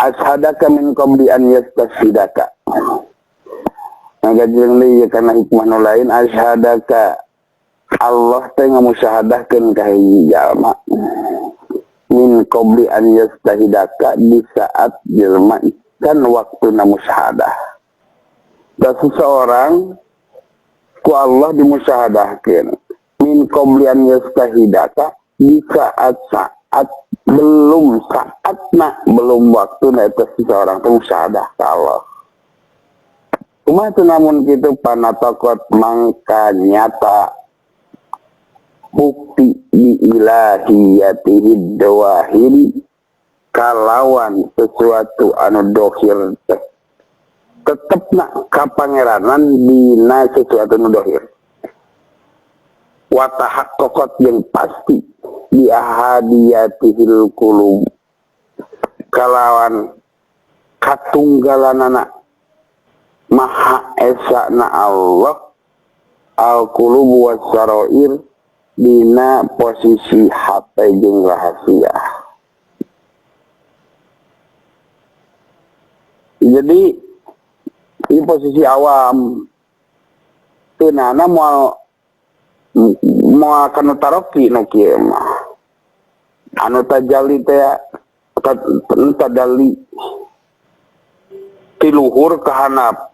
Ashadaka min qabli an yastashhidaka. Ngagajeng deui kana hikmah nu lain ashadaka Allah teh ngamusyahadahkeun ka hiji jalma min qabli an yastahidaka di saat jelma kan waktuna musyahadah. Dan seseorang ku Allah dimusyahadahkeun min qabli an yastahidaka di saat-saat belum saatna belum waktuna eta seseorang teh musyahadah ka Allah. Kumaha teu namun kitu panatokot mangka nyata bukti bi ilahiyatihi dawahiri kalawan sesuatu anu dohir teh tetepna kapangeranan dina sesuatu anu dohir wa tahaqqaqat jeung pasti bi ahadiyatihil qulub kalawan katunggalanana Maha Esa na Allah al qulub was sarair dina posisi hate jeung rahasia. Jadi ini posisi awam teunana moal kana taroki nu kieu mah. Anu tajalli teh tadalli ti luhur ka handap.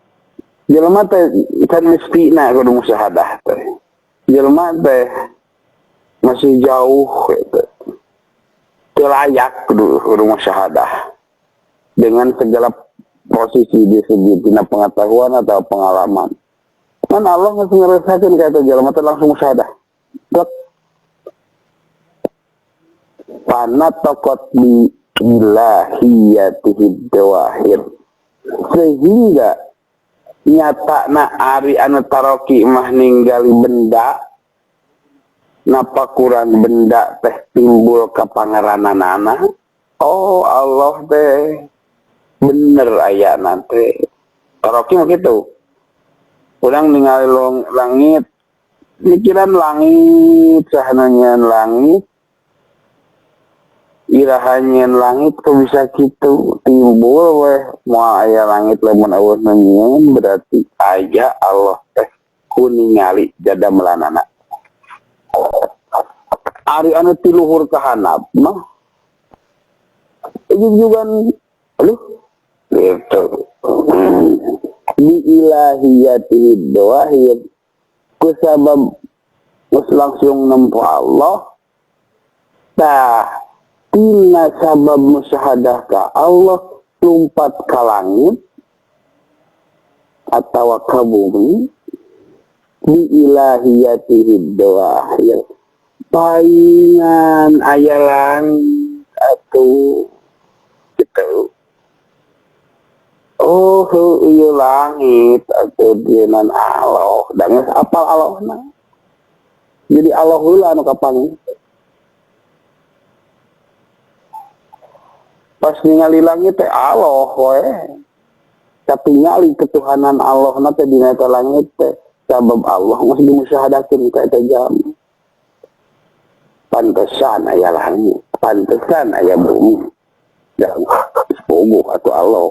Jelema teh can mestina kudu musyahadah teh. Jelema teh masih jauh gitu. Teu layak kudu musyahadah. Dengan segala posisi di segi tina pengetahuan atau pengalaman. Kan Allah geus ngerasakeun ka eta jelema teh langsung musyahadah. Plek. Pana tokot bi ilahiyatihi dawahir. Sehingga nyatana ari anu taroki mah ninggali benda napa kurang benda teh timbul ka pangerananana. Oh Allah teh bener ayana teh. Taroki mah kitu. Urang ningali langit, mikiran langit, sahananya langit, irahanyeun langit kok bisa kitu timbul weh moal aya langit lamun eueuh nu nyieun berarti aya Allah teh kuningali jadamelanana. Ari anu ti luhur ka handap mah jujugan aduh gitu. Bi ilahiyatihi dawahir kusabab geus langsung nempo Allah tah tina sabab musyahadah ka Allah lumpat ka langit atawa ka bumi bi ilahiyatihi dawahir paingan aya langit atuh gitu. Oh heueuh ieu langit atuh dieunaan Allah da geus apal Allahna. Jadi Allah heula anu kapanggih. Pas ningali langit teh Allah we. Tapi ningali ketuhanan Allahna teh dina eta langit teh sabab Allah geus dimusyahadakeun ka eta jalma. Pantesan aya langit, pantesan aya bumi. Da geus bogoh atuh Allah.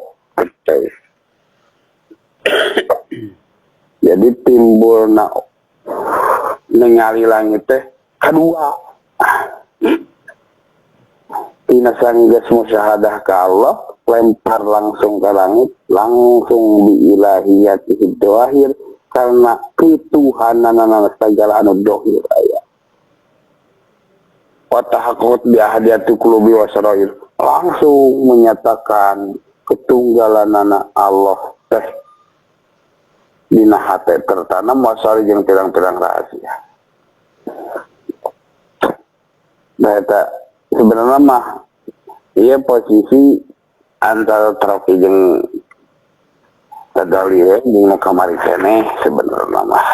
Jadi timbulna ningali langit teh kadua. Tina sanggeus musyahadah ka Allah, lempar langsung ke langit, langsung bi ilahiyatihi dawahir karena ketuhananana segala anu dohir aya. Wa tahaqqaqat bi ahadiyati qulubi wa sarair, langsung menyatakan ketunggalanana Allah teh dina hate tertanam wasari jeung pirang-pirang rahasia. Nah eta sebenarnya mah ieu posisi antara trofi jeung tadali jeung nu kamari keneh sebenarnya mah.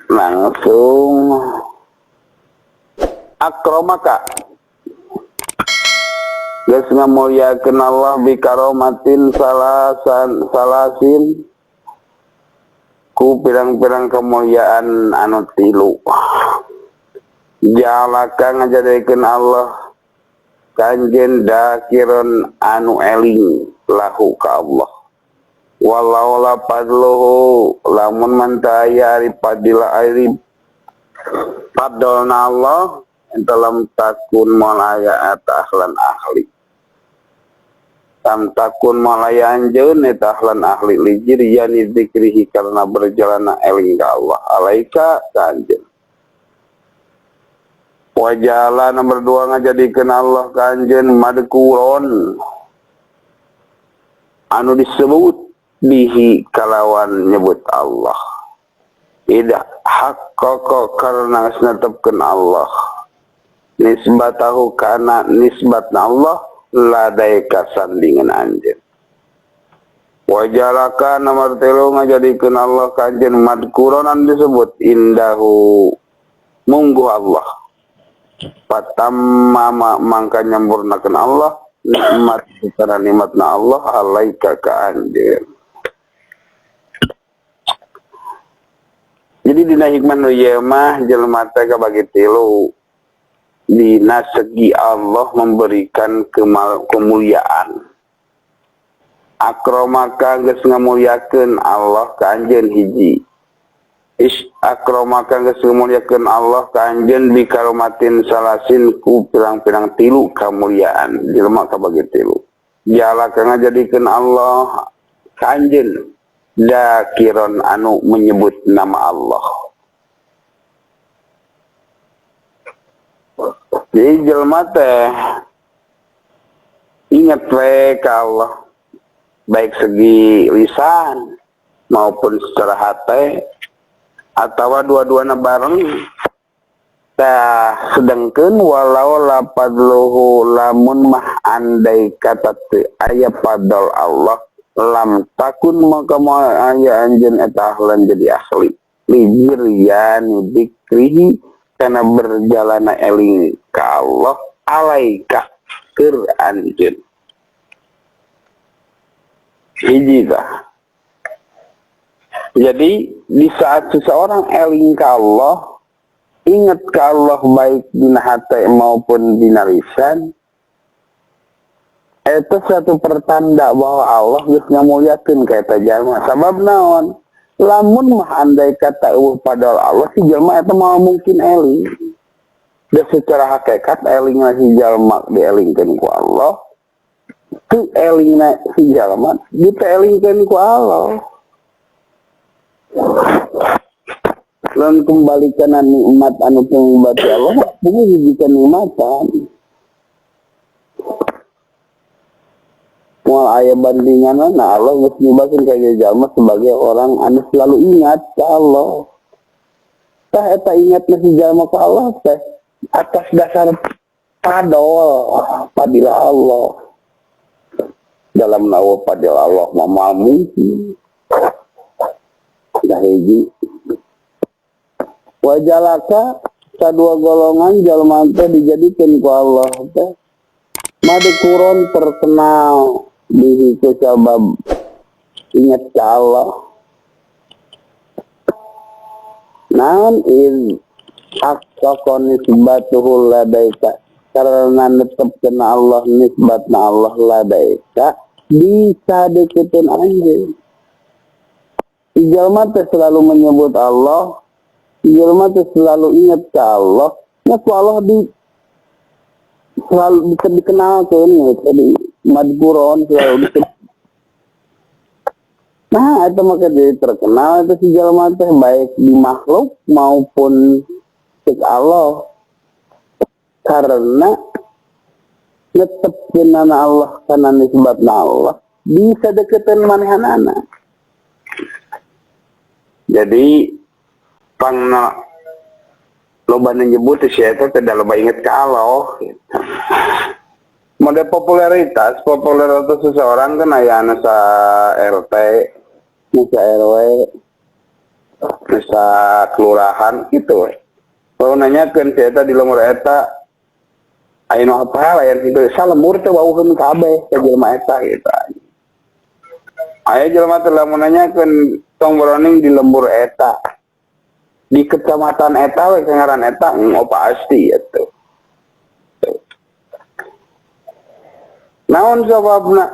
Langsung akromaka geus ngamulyakeun Allah bi karomatin salasan salasin ku pirang-pirang kemuliaan anu tilu. Jalaka ngajadikeun Allah kanjen dakiron anu eling lahu ka Allah. Walau la fadluhu lamun mantaya ari fadila ari fadlna Allah dalam takun moal aya eta ahlan ahli. Tam takun moal aya anjeun eta ahlan ahli lijir yani zikrihi karena berjalanna eling ka Allah alaika ka anjeun. Wajala nomor 2 ngajadikeun Allah ka anjeun madkuron anu disebut bihi kalawan nyebut Allah. Ida haqqaqa karena geus netepkeun Allah nisbatahu kana nisbatna Allah ladaika sandingan anjeun. Wajalaka nomor 3 ngajadikeun Allah ka anjeun madkuron anu disebut indahu mungguh Allah. Patamma mangka nyempurnakeun Allah nikmat kana nikmatna Allah alaika ka anjeun. Jadi dina hikmah nu ieu mah jelema teh kabagi tilu. Dina segi Allah memberikan kemuliaan. Akromaka geus ngamuliakeun Allah ka anjeun hiji. Akromaka geus ngamuliakeun Allah ka anjeun bi karomatin salasin ku pirang-pirang tilu kamuliaan. Jelema kabagi tilu. Jalaka ngajadikeun Allah ka anjeun dakiron anu menyebut nama Allah. Jadi jelema teh ingat we ka Allah baik segi lisan maupun secara hati atawa dua-duana bareng. Tah sedengkeun walau lapadluhu lamun mah andai kata teu aya fadl Allah lam takun maka moal aya anjeun eta ahlan jadi ahli lijiryan dikrihi kana berjalana eling ka Allah alaika keur anjeun. Hiji tah. Jadi di saat seseorang eling ka Allah, ingat ka Allah baik dina hate maupun dina lisan, itu satu pertanda bahwa Allah geus ngamuliakeun ka eta jalma. Sabab naon? Lamun mah andai kata eueuh padahal Allah si jalma eta moal mungkin eling. Da secara hakikat elingna si jalma dielingkeun ku Allah, teu elingna si jalma diteelingkeun ku Allah. Lamun kembalikan nikmat anu pengobati Allah, bunga dijadikan nikmatan. Moal aya bandinganna, nah Allah geus nyibakeun ka jalma sebagai orang anu selalu ingat ka Allah. Tah eta ingatna si jalma ka Allah teh atas dasar padol, fadilah Allah. Dalam nawa fadilah Allah mah moal mungkin. Dah hiji. Wajalaka kadua golongan jalma teh dijadikeun ku Allah teh madkuron terkenal bihi ku sabab ingat ka Allah. Naon iz haqqaqa nisbatuhu ladaika, karena netepkeun Allah nisbatna Allah ladaika bisa deketin anjeun. Jalma teh selalu menyebut Allah, jalma teh selalu ingat ka Allah, nya ku Allah di selalu bisa dikenalkeun gitu, di madkuron selalu dikenal. Nah, itu maka jadi terkenal itu si jalma teh baik di makhluk maupun cek Allah. Karena netepkeun Allah kana nisbatna Allah bisa deketin manehanana. Jadi pangna loba nyebut si eta teh da loba inget ka Allah gitu. Mode popularitas seseorang kan aya anu sa RT, nu sa RW, nu sa kelurahan gitu we. Kalau nanyakeun si eta di lembur eta aya nu hafal aya nu kitu salembur teh wauheun kabeh ka jelema eta gitu. Aya jelema teh lamun nanyakeun tong boroning di lembur eta. Di kecamatan eta we ngaran eta oh pasti eta. Naon sababna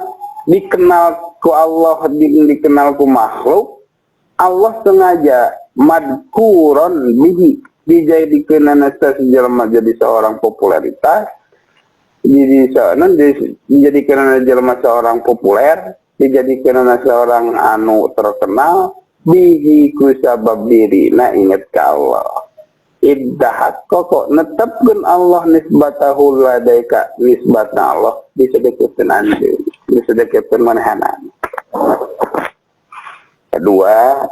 dikenal ku Allah dikenal ku makhluk, Allah sengaja madkuron bihi dijadikeunana jelema jadi seorang popularitas, jadi seorang dijadikeunana jelema seorang populer, dijadikeunana seorang anu terkenal bihi ku sabab dirina inget ka Allah. Iddahat kok netepkeun Allah nisbatahu ladaika nisbatna Allah disedekkeun anjeun, disedekkeun manehna. Kedua,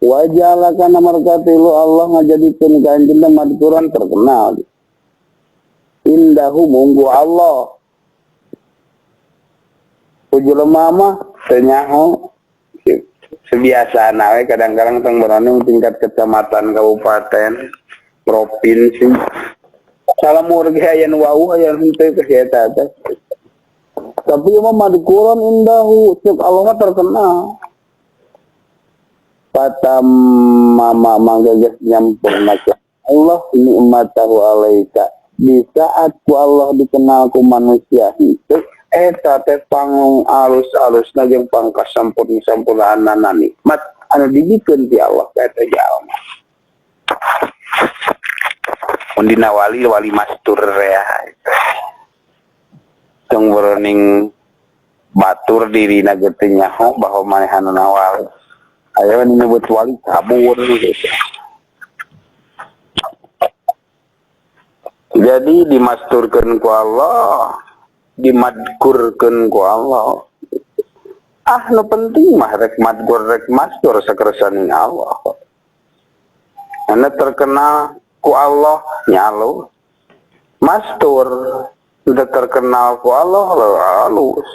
wajalaka nomor katilu Allah ngajadikeun ka anjeunna madkuran terkenal. Indahu munggu Allah. Ku jelema mah teu nyaho. Sebiasana we kadang-kadang tong berani tingkat kecamatan, kabupaten, provinsi. Salamur ge aya nu wau aya nu henteu ke eta teh. Tapi mah madkuran indahu cek Allah mah terkenal. Patam mama mangga geus nyampurna Allah nikmatahu alaika. Di saat ku Allah dikenal ku manusia itu eta teh pang alus-alusna jeung pangkasampurna-sampurnaanana nikmat anu dibikeun ti Allah ka eta jalma. Mun dina wali wali mastur ya. Tong berening batur dirina ge teu nyaho bahwa manehanna wali. Aya nu nyebut wali kabur gitu. Jadi dimasturkeun ku Allah, dimadkurkeun ku Allah. Ah nu penting mah rek madkur rek mastur sakersaning Allah. Anu terkenal ku Allah nyalu. Mastur udah terkenal ku Allah halus.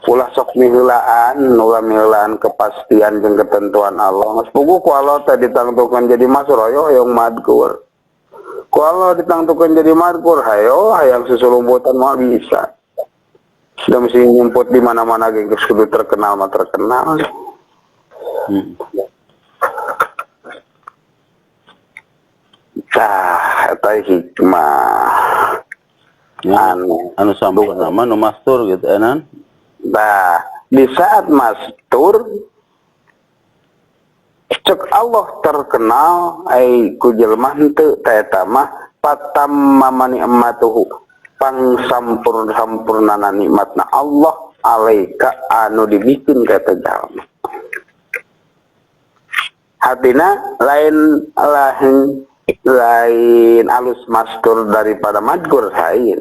Ulah sok miheulaan, ulah miheulaan kepastian jeung ketentuan Allah. Geus puguh ku Allah teh ditangtukeun jadi mastur hayo hayang madkur. Ku Allah ditangtukeun jadi madkur hayo hayang susulumputan mah bisa. Sudah mesti nyumput di mana-mana ge geus kudu terkenal mah terkenal. Tah eta hikmah. Anu sampurna mah nu mastur gitu enan. Nah, di saat mastur cek Allah terkenal ai ku jelema henteu ta eta mah patamma nikmatuhu pang sampurna-sampurnana nikmatna Allah alaika anu dibikeun ka eta jalma. Hatina lain lain lain alus mastur daripada madkur lain.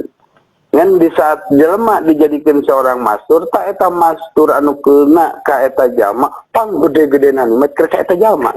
Ngan di saat jelema dijadikan seorang mastur, tak eta mastur anu kena ka eta jalma, pang gede-gedena nikmat ka eta jalma.